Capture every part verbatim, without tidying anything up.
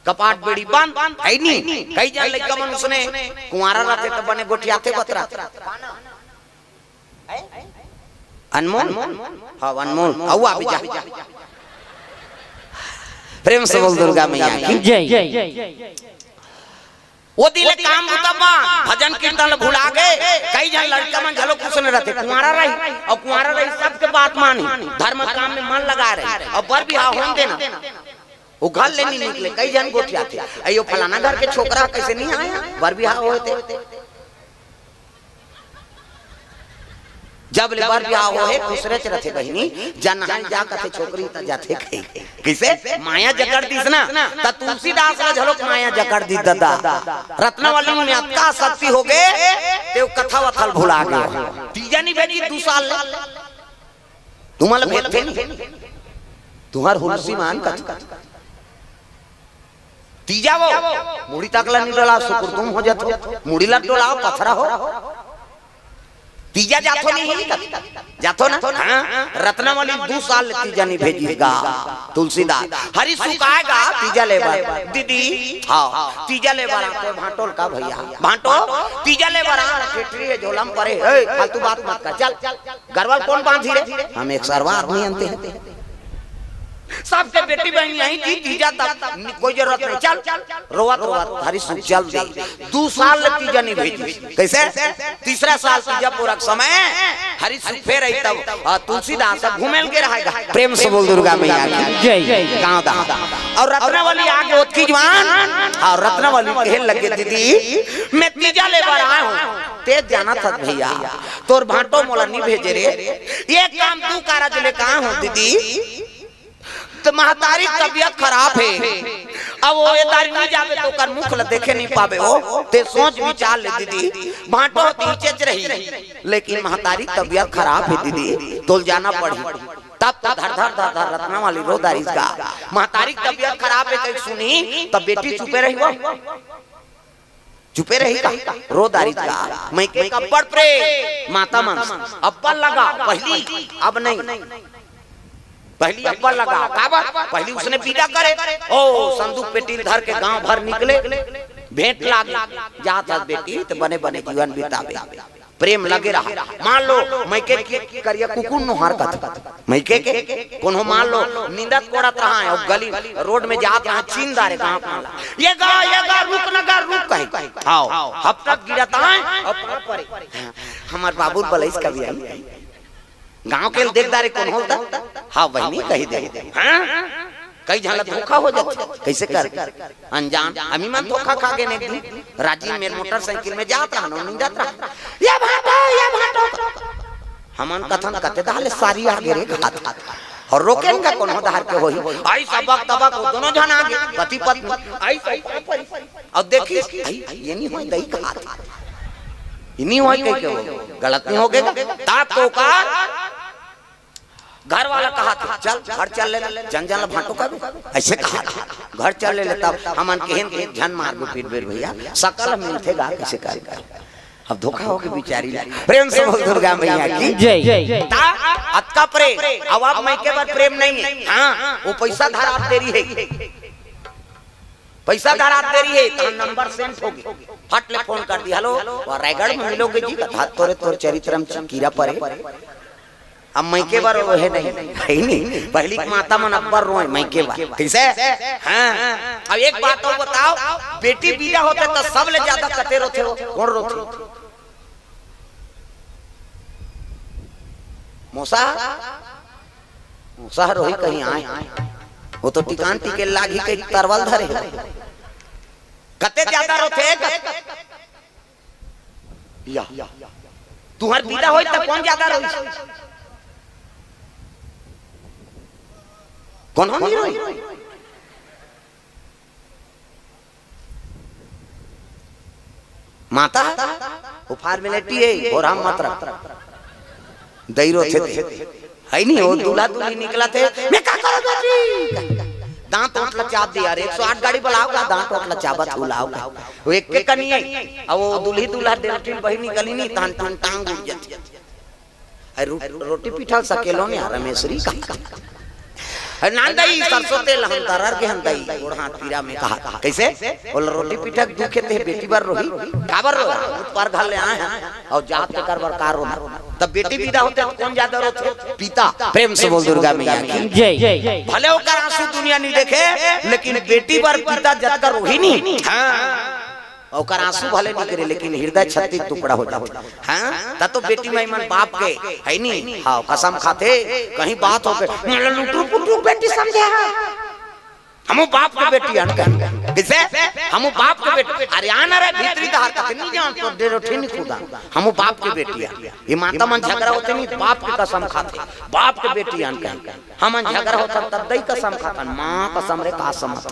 कपाट बेड़ी बंद, है नी। कई झन लइका मन उसने कुंवारा रहते त बने गोठियाथे बतरा। अनमोल? हाँ, अनमोल। अउ आ भी जा। प्रेम से बोल दुर्गा मैया की। जय। ओ दिन ले काम बुता बा, भजन कीर्तन ल भुला गे। कई झन लड़का मन घलो कुछ न रहते, कुंवारा रही, अउ कुंवारा रही सबके बात मानी, धर्म काम में मन लगा रही, अउ बर बिहाव होन देना। ओ घर ले नी निकले, कई झन गोठियाथे, "अयो फलाना घर के छोकरा कइसे नी आय, बर बिहाव होय ते।" जब ले बर बिहाव होहे, खुसरेच रथे बहिनी, जा नहाय जा कथे छोकरी त जाथे कही। कइसे? माया जकड़ दिस ना, त तुलसीदास ल घलोक माया जकड़ दिस ददा। रत्नावली में अतका शक्ति होगे, ते ओ कथा वथा ल भुला गे। तीजा नी भेजिस दू साल ले। तुमन ल भेजथे नी। तुंहर हुलसी मान कथे। तीजा वो, मुड़ी तक ला नी डोलाव, सुकुरदुम हो जाथो, मुड़ी ला डोलाव, पथरा हो। तीजा जाथो नी ही कथे, जाथो ना? हाँ, रत्नावली दू साल ले तीजा नी भेजिस गा, तुलसीदास। हरी सुख आय गा, तीजा ले बर। दीदी, हाँ, तीजा ले बर आते भांटो ल का भैया। भांटो, तीजा ले बर आ, ठेठरी हे झोला म परे, ए, फालतू बात मत कर, चल। गरवा ल कोन बांधी रे? हम एक सरवा आदमी अंते हैं। सबके बेटी बहिनी आही जी, तीजा तक कोई जरूरत नहीं। चल, रोवत रोवत हरी सुख चल दे। दू साल ले तीजा नी भेजिस। कइसे? तीसरा साल तीजा पूरा के समय हरी सुख फेर आई तब, आ, तुलसीदास अब घूमे ल गे रहा हे गा। प्रेम से बोल दुर्गा मैया की। जय। गाँव दा। अउ रत्नावली आगे ओतकी जुवान, अउ रत्नावली कहे लगे, "दीदी, मैं तीजा ले बर आय हूँ, ते जानत हस भैया, तोर भांटो मोला नी भेजे रे। एक काम दू कारज ले कहा हूँ दीदी, त महतारी के तबियत खराब हे, अब ओ ए दारी नी जाबे त ओकर मुख ल देखे नी पाबे ओ, ते सोच विचार ले दीदी, भांटो ह त इचेच रही, लेकिन महतारी के तबियत खराब हे दीदी, तोल जाना पड़ही।" तब तो धर धर धर धर रत्नावली रो दारिस गा। महतारी के तबियत खराब हे कही सुनी, त बेटी चुपे रही वो। चुपे रही का? रो दारिस गा। मइके के अब्बड़ प्रेम, माता मन अब्बड़ लगा, पहिली अब नहीं। पहिली अब्बड़ लगा, काबर? पहिली उसने बिदा करे, ओ संदूक पेटी ल धर के गांव भर निकले, भेंट लागे, जात हस बेटी त बने बने जीवन बिताबे। प्रेम लगे रहा। मान लो, मइके के करिया कुकुर नोहर कथे। मइके के कोनो मान लो, निंदत कोड़त रहा हे, अउ गली रोड में जात रहा, चीन डारे गांव वाला। "ये गा, ये गा, रुक न गा, रुक," कही। हाव, हपटत गिरत हे, अउ परे। हमर बाबू बलइस कभी आई। गांव के देख डारे कोनो होता? हाँ, बहिनी कही दे। हाँ? कई झन ला धोखा हो जाथे। कइसे कर? अनजान, अमी मन धोखा खा गे ने एक दिन। राजी में मोटरसाइकिल में जात रहन, निंदत रहन। "ये भांटो, ये भांटो।" हमन कथन कते दहा ले सारी आगे रे घात। अउ रोकेन का कोनो धार के होही। आई सबक तबक वो दोनों झन आगे, पति पत्नी। आई सब अउ देखिस, आई, ये नी होय दई घात। ये नी होय कहि के वो गलत नी होगे। ता तो का घर वाला कहा था, "चल, घर चल ले, जन जन ला भांटो कबे।" अइसे कहा था, "घर चल ले, ले तब हमन केहेन के झन मार दो पीट बेर भैया, सकल मिलथे गा कइसे कर।" अब धोखा होके बिचारी ला। प्रेम से बोल दुर्गा मैया की। जय। ता अतका प्रेम, अब आप मइके बर प्रेम नहीं है। हाँ, वो पैसा धरात देरी है। पैसा धरात देरी है, तहां नंबर सेंड होगे। फट ले फोन कर दी, "हेलो, वो रायगढ़ में मिलोगे जी?" कहा, "तोरे तोर चरित्र में कीरा परे।" अब मइके बर वो हे नहीं, हे नहीं। पहिली के माता मन अब्बड़ रोय मइके बर। कइसे? हाँ। अब एक बात अउ बताव, बेटी बिदा होथे त सबले जादा कते रोथे हो? कोन रोथे? मोसा? मोसा रोही कहीं आय। वो तो टिकान टिके लागी के तरवल धरे हे। कते जादा रोथे? कत-, या। तुहर बिदा होय त कोन जादा रोही? कोनो नी रोही। माता, वो फॉर्मेलिटी हे, बोरा मत रख। दई रोथे ते। हे नहीं, वो दूल्हा दुल्ही निकलथे, "मैं का करों बेटी?" दांत ओंठ ला चाब दिया रे, एक सौ आठ गाड़ी बुलाव का, दांत ओंठ ला चाबत हुलाव का। वो एक के कनी हे, अब वो दूल्ही दूल्हा डेढ़ टीन बही निकली नी, तहां टून टांग उठ जाथे। अरे रो-, रोटी पीठा सकेलो ने यार, रमेशरी का। अरे नान दाई, सरसों तेल हम दरर के हन दाई, गोड़ हाथ पीरा में कहा। कइसे? बोल, रोटी पीठा के दुखे ते बेटी बर रोही, काबर रो? उत पर घर ले आए हैं, अउ जात के कर बर का रोना? तब बेटी विदा होथे त कोन जादा रोथे? पिता। प्रेम से बोल दुर्गा मैया की। जय। भले ओकर आंसू दुनिया नहीं देखे, लेकिन बेटी बर पिता जतका रोही नहीं। हाँ। ओकर आंसू भले निकरे, लेकिन हृदय छत्तीस टुकड़ा हो जाथे। हाँ, त तो बेटी माई मन बाप के, है नी? हाँ, कसम खाथे, कहीं बात हो के, लुटरू पुटरू बेटी समझे है। हमू बाप के बेटी अन कहीं। कइसे? हमू बाप के बेटी। अरे आना रे भीतरी धार कथे नहीं जान तो डेरो ठिन खुदा। हमू बाप के बेटी अन। ये माता मन झगड़ा होथे नहीं, बाप के कसम खाथे। बाप के बेटी अन कहीं। हमन झगड़ा होथन तब दई कसम खाथन, माँ कसम रे का समझ।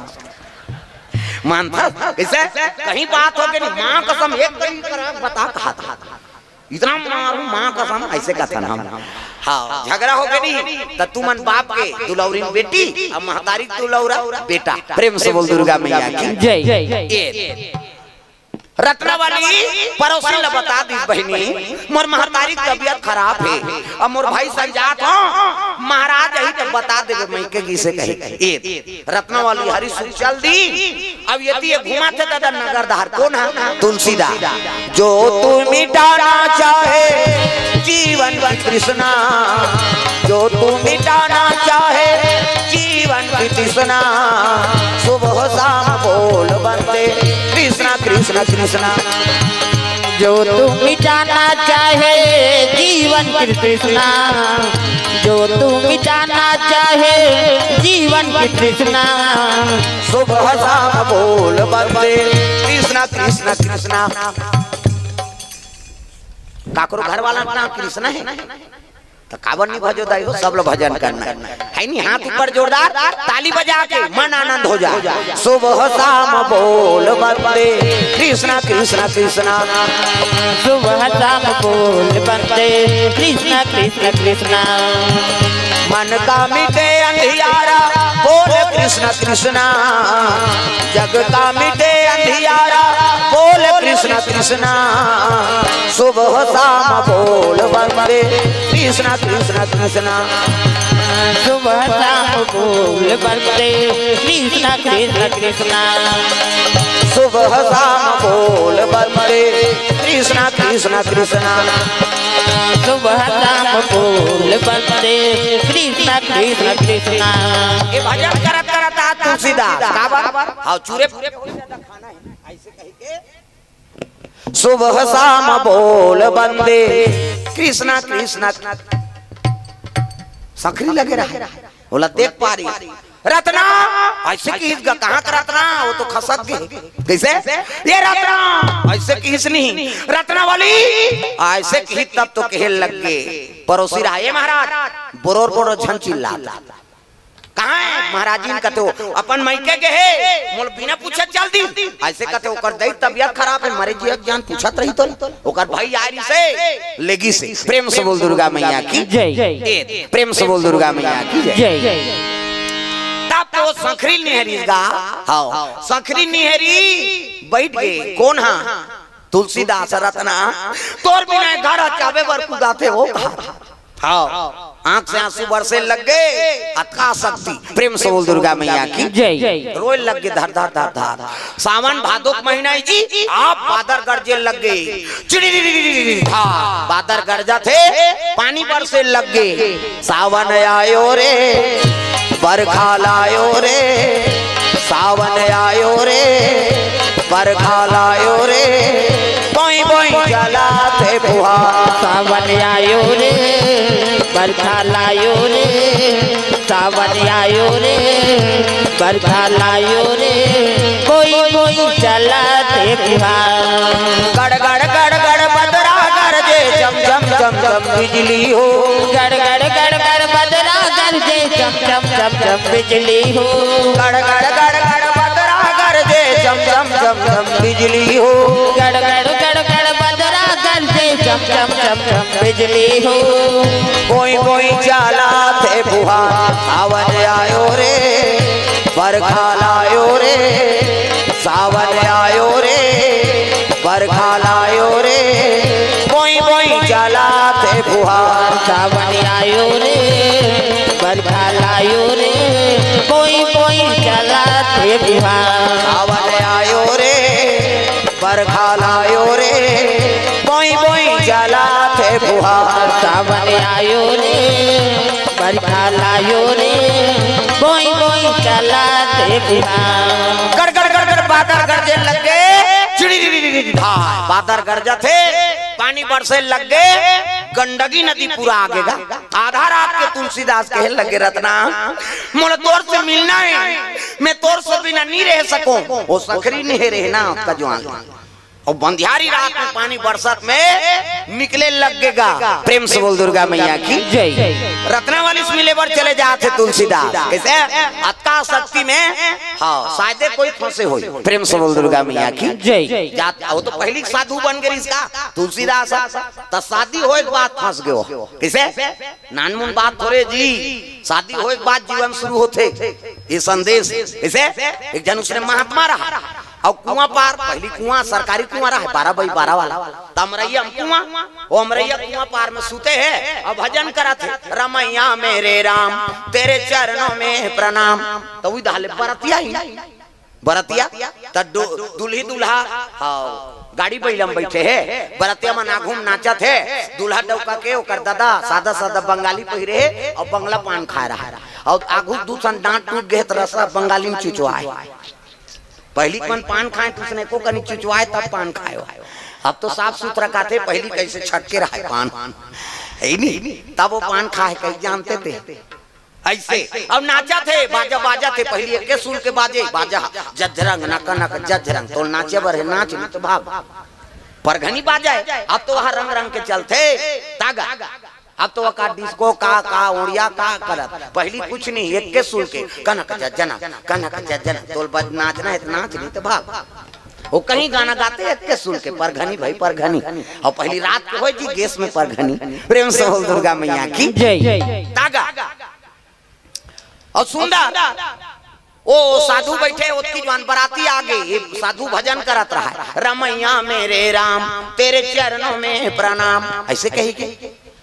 मानथस? कइसे? कहीं बात हो के नहीं, माँ कसम एक कहीं करा बता कहा था। इतना मारू माँ कसम, अइसे कथन हम। हाँ, झगड़ा हो के नहीं, त तुमन बाप के दुलौरी बेटी, अब महतारी के दुलौरा बेटा। प्रेम से बोल दुर्गा मैया की। जय। ए, रत्ना वाली पड़ोसी ल बता दिस, बहिनी, मोर महतारी के तबीयत खराब हे, अब मोर भाई संग जात हो, महाराज यही तो बता देबे, मैं के किसे कहे। ए, रत्ना वाली हरी सुख चल दी। अब यदि ये घुमाथे दादा नगर धार, कोन है? तुलसीदास। जो तू मिटाना चाहे जीवन की तृष्णा, जो तू मिटाना चाहे जीवन की तृष्णा, सुबह शाम बोल बंदे कृष्णा कृष्णा कृष्णा। जो तू मिटाना चाहे जीवन की तृष्णा, जो तू मिटाना चाहे जीवन की तृष्णा, सुबह शाम बोल बंदे कृष्णा कृष्णा कृष्णा। काकरो घर वाला के नाम कृष्णा है, त काबर नहीं भजो दाई हो, सब लोग भजन करना है। है नहीं, हाथ ऊपर जोरदार, ताली बजा के मन आनंद हो जाए। सुबह शाम बोल बंदे कृष्णा कृष्णा कृष्णा। सुबह शाम बोल बंदे कृष्णा कृष्णा कृष्णा। मन का मिटे अंधियारा बोल कृष्णा कृष्णा। जग का मिटे अंधियारा बोल कृष्णा कृष्णा। सुबह शाम बोल बंदे कृष्णा कृष्णा कृष्णा। सुबह शाम बोल बंदे कृष्णा कृष्णा कृष्णा। सुबह शाम बोल बंदे कृष्णा कृष्णा कृष्णा। सुबह शाम बोल बंदे कृष्णा कृष्णा कृष्णा। ये भजन करत करत आज तुलसीदास काबर? हाँ, चूरे पूरे बहुत ज्यादा खाना है, ऐसे कह के सुबह शाम बोल बंदे कृष्णा कृष्णा। संखरी लगे रहा, बोला देख पारी, रत्ना अइसे किहिस गा, कहाँ का रत्ना? वो तो खसक गे। कइसे? ये रत्ना अइसे किहिस नहीं, रत्ना वाली अइसे किहिस तब तो कहे लग गे। पड़ोसी रहा, "ए महाराज, बोरोर बोरोर झन चिल्ला।" कहाँ है? महाराजिन कथे, "अपन मइके गे हे, मोला बिना पूछे चल दिस।" अइसे कथे, "ओकर दई तबीयत खराब है, मरे जियत जान पूछत रही तो।" ओकर भाई आय रिहिसे, लेगिसे। प्रेम से बोल दुर्गा मैया की जय। ए, प्रेम से बोल दुर्गा मैया की जय। जय। तब तो संखरी निहरी गा, हाँ, संखरी निहरी बइठ गे। कोन हा? तुलसीदास रत्ना, तोर बिना घर चाबे बर कुदाथे हो। हाँ, आंख से आंसू बरसे लग गे, अतका शक्ति। प्रेम से बोल दुर्गा मैया की जय। रोए लग गे धर धर धर धर। सावन भादो के महीना हे जी, आप बादर गरजे लग गे, चिड़िरी, हाँ, बादर गरजाथे, पानी बरसे लग गे। सावन आयो रे, बरखा लायो रे, सावन आयो रे, बरखा लायो रे, बोई बोई चलाथे फुहार। सावन आयो रे, बरखा लायो रे, सावन आयो रे, बरखा लायो रे, बोई बोई चलाथे फुहार। गड़ गड़ गड़ गड़ बदरा गरजे, चम चम चम चम बिजली हो। गड़ गड़ गड़ गड़ बदरा गरजे, चम चम चम चम बिजली हो। गड़ गड़ गड़ गड़ बदरा गरजे, चम चम चम चम बिजली हो। गड़ गड़ गड़ गड़ बदरा गरजे, चम चम चम चम बिजली हो। बोई बोई चलाथे फुहार, सावन आयो रे, बरखा लायो रे, सावन आयो रे, बरखा लायो रे, बोई बोई चलाथे फुहार। सावन आयो रे, बरखा लायो रे, बोई बोई चलत हे फुहार। सावन आयो रे, बरखा लायो रे, बोई बोई चलत हे फुहार। सावन आयो रे, बरखा लायो रे, बोई बोई चलत हे फुहार। गड़ गड़ गड़ गड़ बादर गरजे लग गे, चिड़ी चिड़ी चिड़ी चिड़ी। हाँ, बादर गरजत हे, पानी बरसे लग गे, गंडकी नदी पूरा आगे गा। आधा रात के तुलसीदास कहे लगे, "रतना, मोला तोर से मिलना हे, मैं तोर से बिना नी रह सकों।" वो सखरी नहीं रहना आपका ज्वाला। अउ अंधियारी रात में पानी बरसत में निकले लग गे गा। प्रेम से बोल दुर्गा मैया की जय। रत्नावली से मिले बर चले जात हे तुलसीदास। कइसे? अतका शक्ति में, हाँ, शायदे कोई फंसे होही। प्रेम से बोल दुर्गा मैया की जय। जात, वो तो पहिली साधु बन गे रिहिस गा तुलसीदास। त शादी होय के बाद फंस गे वो। कइसे? नानमुन बात थोरे जी, शादी होय के बाद जीवन शुरू होथे। ये संदेश। कइसे? एक झन उसने महात्मा रहा, अउ कुआं पार, पहिली कुआं, सरकारी कुआं रहा, बारह बाई बारह वाला, त अमरैया म कुआं, वो अमरैया कुआं पार में सुते हे अउ भजन करत हे, "रमैया मेरे राम, तेरे चरणों में प्रणाम।" त उही डहर ले बरतिया ही, बरतिया, त दु-, दुल्ही दुल्हा, हाँ, गाड़ी बइला म बइठे हे, बरतिया मन आघू म नाचत हे, दुल्हा डउका के ओकर ददा सादा सादा बंगाली पहिरे हे अउ बंगला पान खाय रहा, अउ आघू दू ठन दांत टूट गे त रसा बंगाली म चुचवाय। पहिली के मन पान खाय त उसने एको कनी चुचवाय तब पान खाय। अब तो साफ सुथरा खाथे, पहिली कइसे छटके रहय पान, हे नी? तब वो पान खाय कहि जानथे ते। अइसे अउ नाचथे, बाजा बाजथे, पहिली एके सुर के बाजे, बाजा जझरंग नकनक जझरंग, तोल नाचे बर हे नाच नी त भाग। परघनी बाजा हे, अब तो वहाँ रंग रंग के चलथे तागा। अब तो वहाँ का डिस्को का, का ओड़िया का करत, पहिली कुछ नहीं, एके सुर के कनक जजना, कनक जजना, तोल बज नाचना हे त नाच नी त भाग। वो कहीं गाना गाथे एके सुर के, परघनी भाई परघनी, अउ पहिली रात के होय जी गैस में परघनी। प्रेम से बोल दुर्गा मैया की जय। तागा। अउ सुंदर, ओ साधु बइठे, ओतकी जुवार बराती आगे, ये साधु भजन करत रहा, "रमैया मेरे राम, तेरे चरणों में प्रणाम," अइसे कहि के।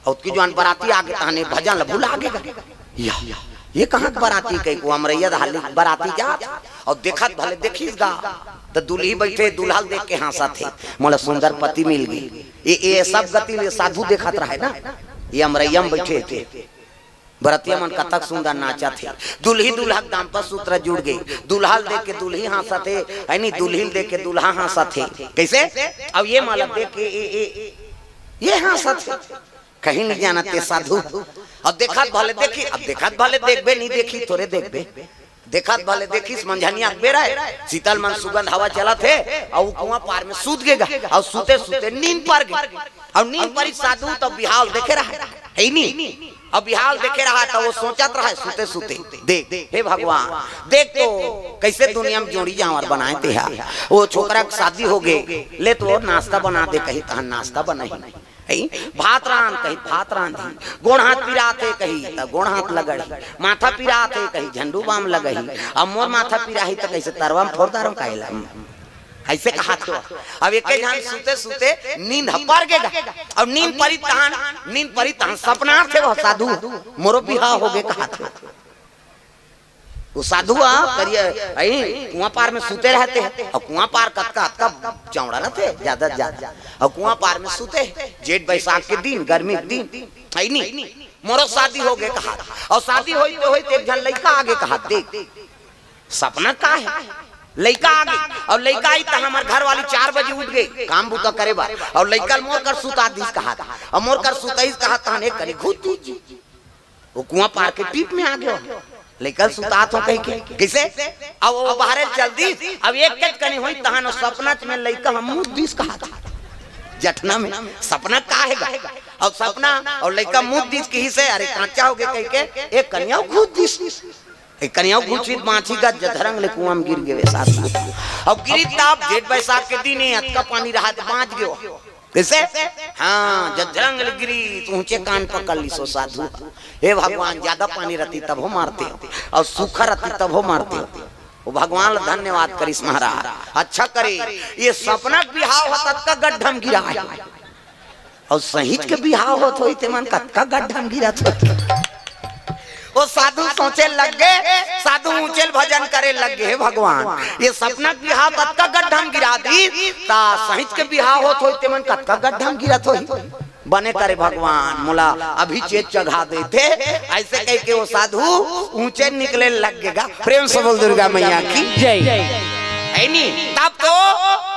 अउ ओतकी जुवार बराती आगे, तहने भजन ल भुला गे गा। या, ये कहाँ के बराती कहि के, अमरैया डहर ले बराती जात, अउ देखत भले देखिस गा, त दुल्ही बइठे, दुल्हा ल देख के हाँसत हे, "मोला सुंदर पति मिल गे।" ये, ये सब गति ले साधु देखत रहय ना, ये अमरैया म बइठे हे ते। बरतिया मन कतक सुंदर नाचत हे, दुल्ही दुल्हा के दाम्पत्य सूत्र जुड़ गे, दुल्हा ल देख के दुल्ही हाँसत हे, हे नी, दुल्ही ल देख के दुल्हा हाँसत हे। कइसे? अउ ये मन ल देख के ये, ये, ये हाँसत हे, कहीं नी जानत हे साधु। अब देखत भले देखी, अब देखत भले देखबे, नी देखी थोरे देखबे, देखत भले देखिस, मंझनिया के बेरा हे, शीतल मन सुगंध हवा चलत हे, अउ कुआं पार में सूत गे गा, अउ सुते सुते नींद पर गे, अउ नींद परिस साधु त बिहाव देखे रहा, हे नी? अउ बिहाव देखे रहा त वो सोचत रहा सुते सुते, "देख, हे भगवान, देख तो कइसे दुनिया में जोड़ी जांवर बनाय तेहा।" वो छोकरा के शादी हो गे, "ले तो नाश्ता बना दे," कही, तहन नाश्ता बनाही। हे, भात रांध कही, भात रांधी, गोड़ हाथ पिरात हे कही, त गोड़ हाथ लगड़ही, माथा पिरात हे कही, झंडू बाम लगही, अब मोर माथा पिराही त कइसे तरवा म फोर डारंव का एला? अइसे कहात हे। अब एके झन सुते सुते नींद ह पर गे गा, अउ नींद परिस तहन, नींद परिस तहन सपना आथे वो साधु, "मोरो बिहाव हो गे," कहात हे। वो साधु ह करिया, अई कुआं पार में सुते रहत हे, अउ कुआं पार कतका, अतका चौड़ा रहिथे, जादा, जादा। अउ कुआं पार में सुते हे, जेठ बैसाख के दिन, गर्मी के दिन, हे नी? "मोरो शादी हो गे," कहात, अउ शादी होइते होइते एक झन लइका आगे कहात, "देख, सपना का हे?" लइका आगे, अउ लइका आइस त हमर घर वाली चार बजे उठ गे काम बूता करे बर, अउ लइका ल मोर कर सुता दिस कहात, अउ मोर कर सुतइस कहात, तहन एक कनी घुस दिस जी। वो कुआं पार के टीप में आ गे, लइका ल सुतात हों कहि के। कइसे? अब वो बाहरे चल दिस, अब एकेच कनी होइस, तहन वो सपना में लइका ह मूत दिस कहात, जठना में। सपना का हे गा? अउ सपना, अउ लइका मूत दिस कहिसे, "अरे कांचा हो गे," कहि के एक कनिया घुस दिस। एक कनिया घुस दिस, बांची गा, जधरंग ले कुआं में गिर गे साधु। अउ गिरिस तब जेठ बैसाख के दिन हे, अतका पानी रहा त बांच गे। कइसे? हाँ, जधरंग ले गिरिस, ऊंचे कान पकड़ लिस वो साधु। "हे भगवान, जादा पानी रहतिस तभो मारतेंव, अउ सूखा रहतिस तभो मारतेंव।" वो भगवान ल धन्यवाद करिस महाराज, "अच्छा करे, ये सपना के बिहाव ह ततका गड्ढा म गिराय, अउ सहींच के बिहाव होत होही तेमन कतका गड्ढा म गिरत होही।" वो साधु सोचे लग गे, साधु ऊंचे भजन करे लग गे, "हे भगवान, ये सपना के बिहाव कतका गड्ढा म गिरा दिस, त सहिच के बिहाव होत होही, तेमन कतका गड्ढा म गिरत होही। बने करे भगवान, मोला अभी चेत चघा देते।" ऐसे कह के वो साधु ऊंचे निकले लग गे गा। प्रेम से बोल दुर्गा मैया की। जय। है नी? तब तो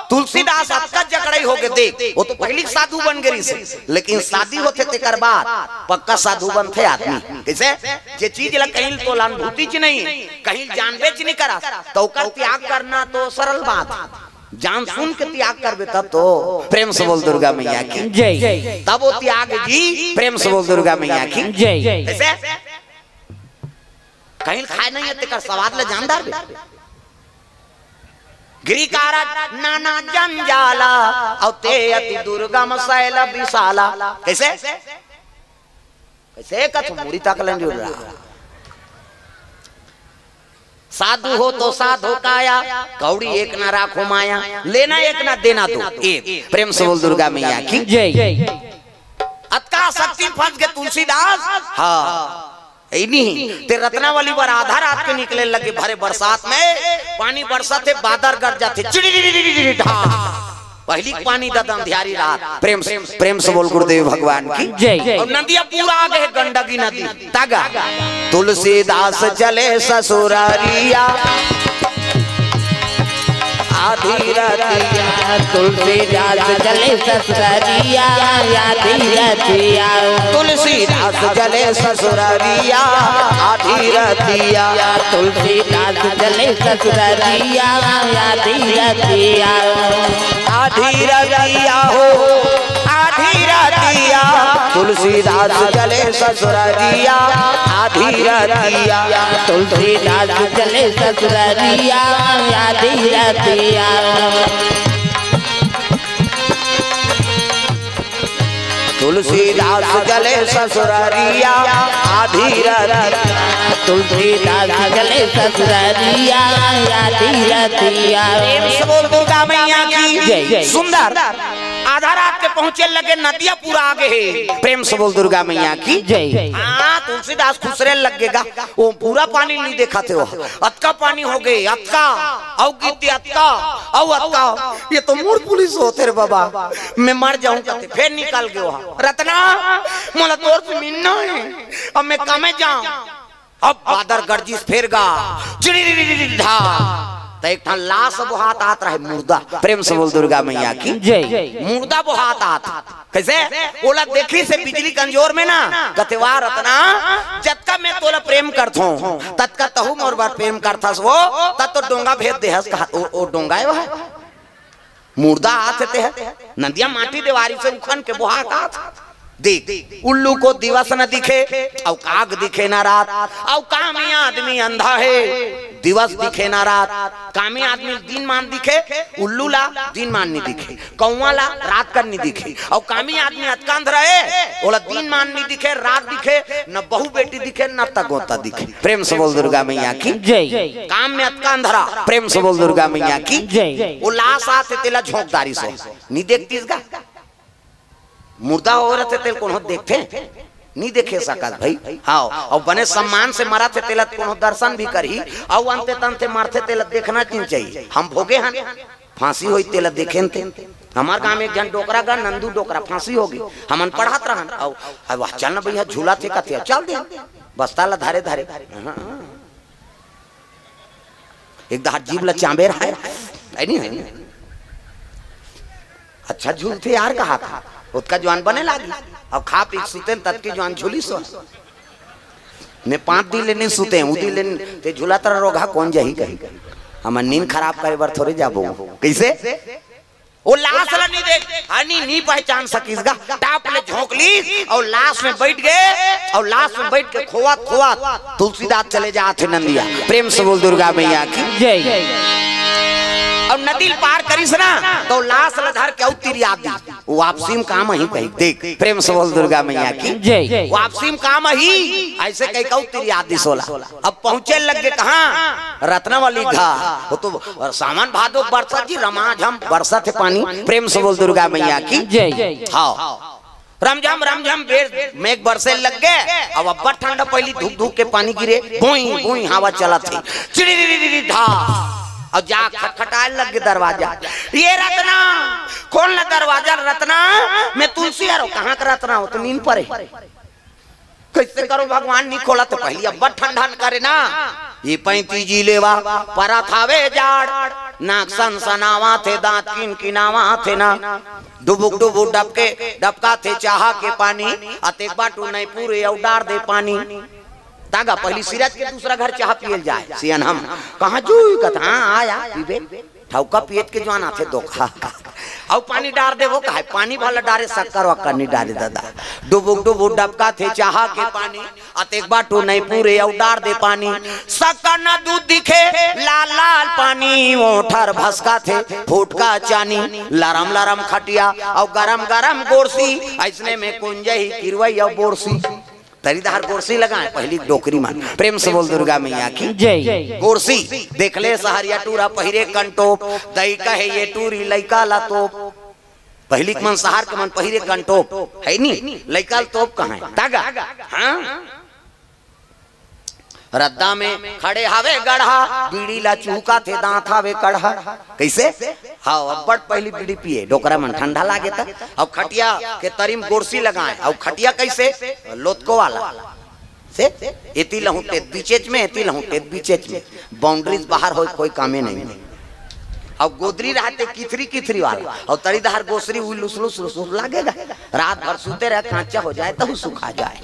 तुलसीदास अतका जकड़ई हो गे, देख, वो तो पहली साधु बन गे रिहिस, लेकिन शादी होथे तेकर बाद पक्का साधु बनथे आदमी। कैसे? जे चीज ला कहीं तोला अनुभूति च नहीं, कहीं जानबे च नहीं करस, तो ओकर त्याग करना तो सरल बात हे। जान सुन के त्याग करबे तब तो। प्रेम से बोल दुर्गा मैया की। जय। तब वो त्याग जी। प्रेम से बोल दुर्गा मैया की। जय। कैसे? कहीं खाए नहीं है, तेकर स्वाद ले जान डारबे। गिरिकारज नाना जंजाला, अउ ते अति दुर्गम शैल विशाला। कैसे? कैसे कछु मुड़ी तक ले जुड़ रहा। साधु हो तो साधु काया, कौड़ी एक ना राखो माया, लेना एक ना देना दो। ए, प्रेम से बोल दुर्गा मैया की। जय। अतका शक्ति फंस गे तुलसीदास। हाँ। ए नहीं, ते रत्नावली बर आधा रात के निकले लगे, भरे बरसात में, पानी बरसत हे, बादर गरजत हे, चिड़ी ढा। पहली पानी ददन ध्यारी रात। प्रेम से, प्रेम से बोल गुरुदेव भगवान की। जय। अउ नदिया पूरा आ गे हे, गंडकी नदी। तागा। तुलसीदास चले ससुरारिया। आधी रतिया। तुलसीदास चले ससुरारिया, आधी रतिया। तुलसीदास चले ससुरारिया, आधी रतिया। तुलसीदास चले ससुरारिया, आधी रतिया। आधी रतिया हो, आधी रतिया। तुलसीदास चले ससुरारिया, आधी रतिया। तुलसीदास चले ससुरारिया, आधी रतिया। तुलसीदास चले ससुरारिया, आधी रतिया। तुलसीदास चले ससुरारिया, आधी रतिया। प्रेम से बोल दुर्गा मैया की। जय। सुंदर। आधा रात के पहुंचे लगे, नदिया पूरा आ गे हे। प्रेम से बोल दुर्गा मैया की। जय। हाँ, तुलसीदास खुसरे लग गे गा। वो पूरा पानी नहीं देखा थे वो। अतका पानी हो गे, अतका, अउ गीत अतका, अउ अतका। ये तो मोर पुलिस होथे रे बाबा, मैं मर जाहूं कथे। फेर निकल गे वो। रतना, मोला तोर से मिलना हे, अब मैं कमे जाऊं। अब बादर गरजिस फेर गा, चिड़ी ढा, त एक ठन लाश बोहात आत रहे, मुर्दा। प्रेम से बोल दुर्गा मैया की। जय। मुर्दा बोहात आत। कैसे? ओला देखिस हे बिजली कमजोर में ना, कथे, "वाह रतना, जतका मैं तोला प्रेम करथों, ततका तहू मोर बर प्रेम करथस वो, तत तो डोंगा भेज देहस," कहा, ओ, ओ डोंगा हे वह। मुर्दा आत हे ते ह, नदिया माटी देवारी से उखन के बोहा का। देख, उल्लू को दिवस न दिखे, अउ काग दिखे ना रात, अउ कामी आदमी अंधा हे, दिवस दिखे ना रात। कामी आदमी दिन मान दिखे, उल्लू ला दिन मान नहीं दिखे, कौवा ला रात कर नहीं दिखे, अउ कामी आदमी अतका अंधरा हे, ओला दिन मान नहीं दिखे, रात दिखे, न बहू बेटी दिखे, न तगोता दिखे। प्रेम से बोल दुर्गा मैया की। जय। काम में अतका अंधरा। प्रेम से बोल दुर्गा मैया की। जय। वो लाश आत हे तेला झोंक डारिस हे, नहीं देखतिस गा। मुर्दा हो रथे तेल कोनो देखथे? नहीं देखे सकत भाई। हाँ, अउ बने सम्मान से मरत हे तेला कोनो दर्शन भी करही, अउ अंते तंते मरथे तेला देखना नहीं चाहिए। हम भोगे हन, फांसी होई तेला देखेन ते। हमार गांव में एक झन डोकरा गा, नंदू डोकरा, फांसी होगे। हमन पढ़त रहन, अउ, अउ वह चल ना भैया, झूलत हे कथे, चल दे, बस्ता ला धरे धरे। हाँ, हाँ। एक दहाड़ जीभ ला चांबे रहे, है नहीं, है नहीं? अच्छा झूलथे यार, कहा था, ओतका जुआन बने लागी। अब खा पी के सुतेन, ततकी जुआन झूलिस हो। मैं पांच दिन ले नहीं सुते, उ दिन ले नहीं, ते झूलत रह रोगहा कोन जही कही। हमर नींद खराब करे बर थोड़े जाबो। कैसे? वो लाश ला नहीं देख, हनी नहीं पहचान सकिस गा। टाप ले झोंक लीस अउ लाश में बैठ गे, अउ लाश में बैठ के खोवत खोवत तुलसीदास चले जात हे नंदिया। प्रेम से बोल दुर्गा मैया की। जय। अउ नदी ल पार करिस ना, त लाश ला धर के अउ तीर आदि। वापसी में काम ही कही, देख, प्रेम से बोल दुर्गा मैया की। जय। वापसी में काम ही, ऐसे कही कहू तीर आदि सोला। अब पहुंचे लग गे कहाँ? रत्नावली घाट। वो तो सावन भादो बरसत जी, रमाझम बरसत हे पानी। प्रेम से बोल दुर्गा मैया की। जय। हाँ। रमझम रमझम बेर मेघ बरसे लग गे। अब अब्बड़ ठंडा, पहिली धुक धुक के पानी गिरे, बोई बोई हवा चलत हे, चिड़ी धा। अब जा खटखटाए लग गे दरवाजा। ये रतना, खोल ना दरवाजा रतना। मैं तुलसी हरो, कहाँ का रतना हो? तो नींद परे। कैसे करो भगवान, नी खोला तो पहिली अब्बड़ ठंडा करे ना। ये पैंती जी लेवा परत हावे जाड़, नाक सनसनावा थे, दांत किनकिनावा थे ना। डुबुक डुबुक डबके, डबका थे चाहा के पानी, अतेक बाटू नहीं पूरे अउ डार दे पानी। तागा पहिली सिरज के दूसरा घर चाहा पियल जाए। सियन हम कहाँ जुई कत, हाँ, आया, पीबे। ठौका पियत के जवान आथे धोखा। अउ पानी डार दे, वो कहे, पानी भला डारे, शक्कर वक्कर नहीं डारे दादा। डुबुक डुबुक डबका थे चाहा के पानी, अतेक बाटू नहीं पूरे अउ डार दे पानी। शक्कर न दूध दिखे, लाल लाल पानी, ओठर भसका थे, फुटका चानी, लरम लरम खटिया अउ गरम गरम गोरसी, ऐसने में कुंजही किरवई अउ बोरसी। तरी डहर गोरसी लगाए पहिली डोकरी मन। प्रेम से बोल दुर्गा मैया की जय। गोरसी देख ले सहरिया टूरा पहिरे कंटोप, दई कहे ये टूरी लइका ला तोप। पहिली के मन सहर के मन पहिरे कंटोप, है नी? लइका ला तोप कहाँ है? तागा? हाँ? रद्दा में खड़े हावे गढ़ा, बीड़ी ला चुहका थे, दांत हावे कढ़ा। कैसे? हाँ, अब्बड़ पहिली बीड़ी पिए, डोकरा मन ठंडा लागे त। अब खटिया के तरी में गोरसी लगाए, अब खटिया कैसे? लोतको वाला। से एती लहुटेत बीचेच में, एती लहुटेत बीचेच में। बाउंड्रीज बाहर होय कोई कामे नहीं। अब गोदरी रहते किथरी किथरी वाला, और तरी डहर गोसरी हुई लुसलुस लुसलुस लागेगा। रात भर सूते रहे, खांचा हो जाए तो सुखा जाए।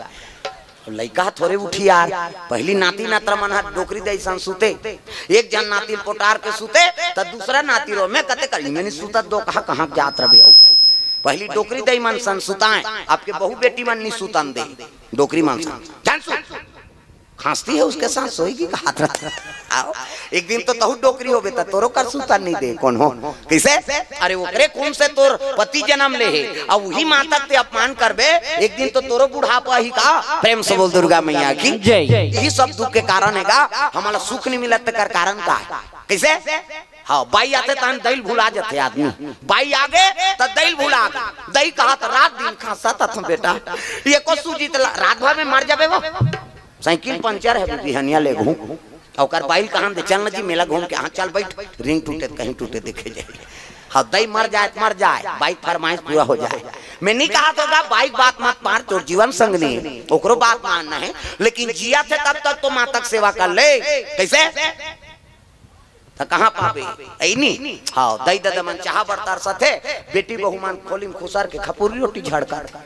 अब लइका थोरे उठी यार, पहिली नाती नतरा मन हा डोकरी दई सन सूते, एक जन नाती पोटार के सूते, त दूसरा नाती रो में कते कर, "इमे नहीं सूतत दो, कहा कहाँ जात रहे हो।" पहिली डोकरी दई मन सन सुताए, आपके बहू बेटी मन नहीं सूतन दे, डोकरी मन सन, "जान सूत।" खांसती है उसके साथ सोएगी का हाथ रख। आओ, एक दिन तो तहु डोकरी होबे त तोरो कर सूतन नहीं दे, कौन हो? कैसे? अरे ओकरे खून से तोर पति जन्म ले हे, अब वही माता के ते अपमान करबे, एक दिन तो तोरो बुढ़ापा ही का। प्रेम से बोल दुर्गा मैया की जय। यही सब दुख के कारण है का, हमारा सुख नहीं मिलत, तेकर कारण का है? कैसे? हाँ, बाई आथे तहन दई ल भुला जाथे आदमी। बाई आगे त दई ल भुला गे। दई कहा त रात दिन खांसत हथों बेटा, एको सूजी त ला-, रात भर में मर जाबे वो। साइकिल पंचर है, बिहनिया ले घूम। ओकर बाई ल कहा दे, "चल न जी मेला घूम के।" "हाँ, चल बैठ, रिंग टूटे त कहीं टूटे देखे जाए।" हाँ, दई मर जाए त मर जाए, बाई के फरमाइश पूरा हो जाए। मैं नहीं कहा तो का, बाई के बात मत मान, तोर जीवन संगनी, ओकरो बात मानना है, लेकिन जियत हे तब तक तो माता के सेवा कर ले। कैसे? त कहाँ पाबे? ऐनी? हाँ, दई ददा मन चाहा बर तरसत हे, बेटी बहू मन खोली म खुसर के खपुरी रोटी झड़कत।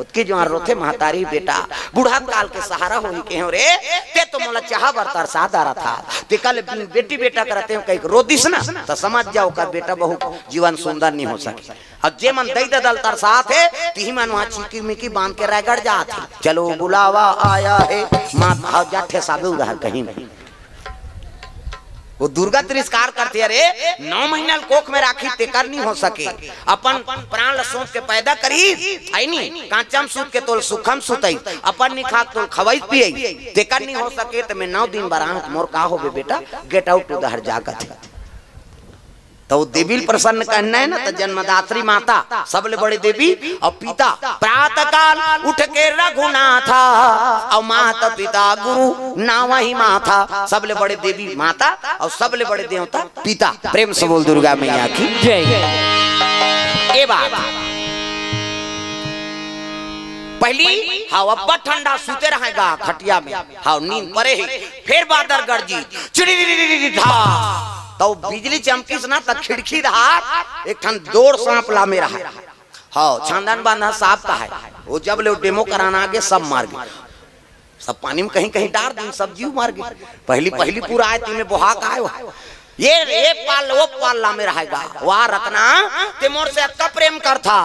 ओतकी जुवार रोथे महतारी, "बेटा, बुढ़त काल के सहारा होही केहेंव रे, ते तो मोला चाहा बर तरसा डारत हस। तेकर ले बेटी बेटा करत हंव कहिके रो दिस ना, त समझ जा ओकर बेटा बहू जीवन सुंदर नहीं हो सके।" अब जे मन दई ददा ल तरसात हे, तिही मन वहाँ चिकी मिकी बांध के रगड़ जात हे। "चलो बुलावा आया है, माँ भाव जाठे साबे उधार कहीं।" वो दुर्गा तिरस्कार करथे, अरे, नौ महीना ल कोख में राखी, तेकर नहीं हो सके। अपन प्राण ल सौंप के पैदा करी, है नी? कांचम सूत के तोल सुखम सुतई, अपन निखात तोल खवई पियई, तेकर नहीं हो सके, त मैं नौ दिन बर आहूं, मोर का होबे बेटा, get out उधार जागत है। त वो देवी ल प्रसन्न करना है ना, त जन्मदात्री माता, सबले बड़े देवी अउ पिता। प्रातः काल उठ के रघुनाथा, अउ माता पिता गुरु नावहि माथा। सबले बड़े देवी माता अउ सबले बड़े देवता पिता। प्रेम से बोल दुर्गा मैया की जय। ए बात पहिली, हाँ, अब्बड़ ठंडा सूते रहेगा खटिया में, हाँ, नींद परे हे, फेर बादर गरजी, चिड़ी धा, त बिजली चमकिस ना, त खिड़की डहर एक ठन डोर सांप लामे रहा। हाँ, छांदन बांधा सांप का है, वो जब ले डेमो कराना आगे सब मर गे, सब पानी में कहीं कहीं डार दिन, सब जीव मर गे। पहिली पहिली पूरा आए, तीन में बोहा का आए, ये ए पार ले ओ पार लामे रहेगा। वाह रतना, ते मोर से अतका प्रेम करथा।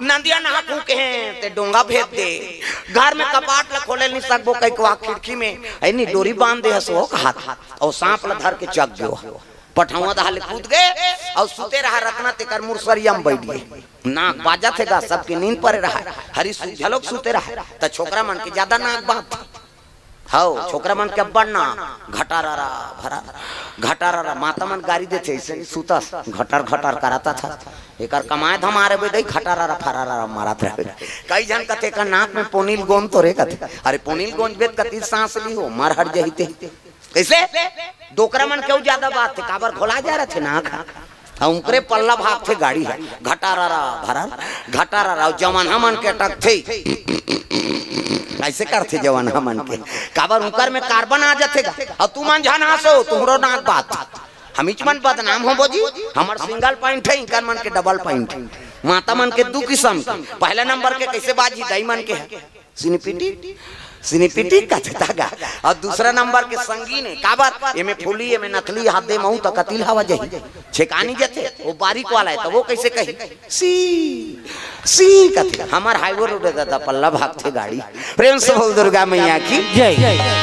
नंदिया नहा फूके हे, ते डोंगा भेज दे। घर में कपाट ल खोले नहीं सकबो, कहिके वाह खिड़की में, ऐ नी डोरी बांध दे हस, ओ कहात। अउ सांप ल धर के चघ गयो। पठौंवा डहर ले कूद गे, अउ सुते रहा रतना, तेकर मुरसरिया म बइठ गे। नाक बाजत हे गा, सबके नींद परे रहा। हरी सु-, घलोक सुते रहा, त छोकरा मन के जादा नाक बाजत। हव, छोकरा मन के अब्बड़ ना, घटारारा, भरा, घटारारा, माता मन गारी देथे, अइसे सुतस, घटर घटर कराता था। एकर कमाए धमारे बे दई, घटारारा, फरारारा मारत रहे। कई झन कथे, "का नाक में पोनील गोंद तो रे," कथे। अरे, पोनील गोंद बेत कति सांस ली हो, मर हट जही ते। कइसे? डोकरा मन केऊ जादा बात हे, काबर घोला जा रथे नाक ह। अउ उंकरे पल्ला भागथे गाड़ी ह। घटारारा, भरा, घटारारा, अउ जवान हमन के टकथे। अइसे करथे जवान हमन के। काबर उंकर में कार्बन आ जथे गा। अउ तुमन झन हांसो, तुंहरो नाक बात। हमीच मन बदनाम होबो जी, हमर सिंगल पॉइंट हे, इंकर मन के डबल पॉइंट हे। माता मन के दू किसम के, पहला नंबर के कइसे बाजी, दई मन के हे, सिनिपिटी, सिनिपिटी कथे ता गा। अउ दूसरा नंबर के संगीन हे, काबर? एमे फूली, एमे नथली, हाथ दे महू त कतिल हवा जही। छेकानी जथे, वो बारीक वाला हे, त वो कइसे कही? सी, सी कथे। हमर हाईवे रोड हे दादा, पल्ला भागथे गाड़ी। प्रेम से बोल दुर्गा मैया की। जय।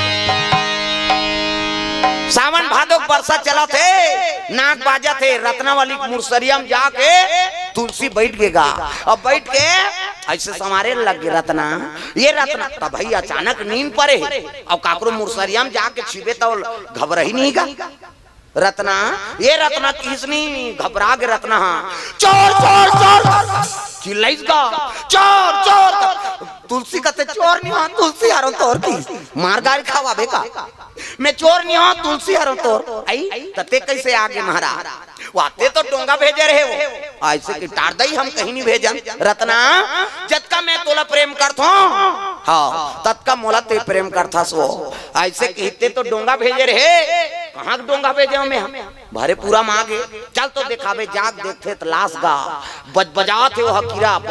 सावन भादो के बरसा चलत हे, नाक बाजत हे, रत्नावली के मुरसरिया म जाके तुलसी बइठ गे गा। अब बइठ के अइसे संवारे लग गे रत्ना, "ये रत्ना।" त भई अचानक नींद परे हे, अउ काकरो मुरसरिया म जाके छिबे त घबरही नहीं गा। रत्ना, ये रत्ना किहिस नी, घबरा गे रत्ना ह। "चोर, चोर, चोर!" चिल्लाइस गा, "चोर, चोर!" तुलसी कथे, "चोर नी हों, तुलसी हरों तोर," किहिस। मार गारी खवाबे का? "मैं चोर नी हों, तुलसी हरों तोर।" अई, त ते कइसे आगे महाराज? वा, ते तो डोंगा भेजे रहे हो। अइसे कि टार दई, हम कहीं नहीं भेजन। रत्ना, जतका मैं तोला प्रेम करथों, हव, ततका मोला ते प्रेम करथस वो। अइसे कि ते तो डोंगा भेजे रहे, कहाँ के डोंगा भेजे हों मैं? भरे पूरा मागे, चल तो देखाबे, जाके देखथे त लास गा, बजबजात हे वो हकीरा, बज